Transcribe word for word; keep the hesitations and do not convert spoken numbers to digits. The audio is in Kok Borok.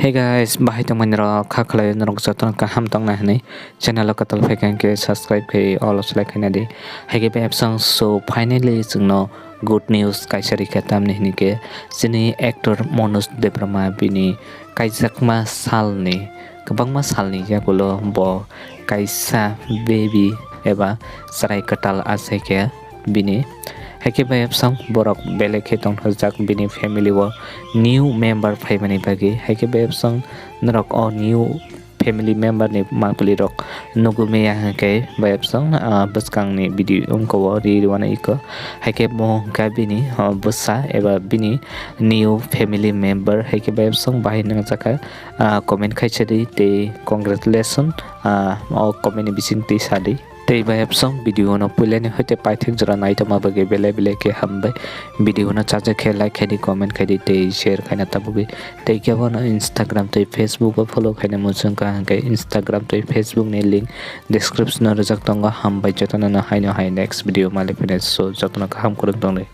Hey guys, bahai tongmani rok, kha khlai norok jotono kaham tongna hwnwi channel o kwtal phaikha hwnkhe subscribe khai all o select khaina di. Haikhe bai absang so finally chwngno good news kaisa rikha, tamni hwnkhe chini actor Manoj Debbarma bini kaijakma salni, kwbangma salni yagulo bo kaisa baby eba chwrai kwtal achaikha bini. Haikhe bai absang borok belai khe tongthokjak bini family o new member phaimani bagwi. Haikhe bai absang norok o new family member ni mangpili rok nugwi maya hwnkhe bai absang, ah, bwskangni video wngkha o ri rwna iko. Haikhe bo wngkha bini, ah, bwsa eba bini new family member. Haikhe bai absang bahai nangjakha, ah, comment khaisa di tei congratulation, ah, o comment ni bising twi sa di. Tei bai absang video no puilani hoite paithak jora naitoma bagwi belai belai khe hambai. Video no chajak khe like khaidi, comment khaidi tei share khaina tabugwi. Tei kebo no Instagram tei Facebook o follow khaina muchung kha hwnkhe Instagram tei Facebook ni link description o rijak tongo. Hambai jotono no haino hai next video malik phine, so jotono kaham kwrwng tongdi.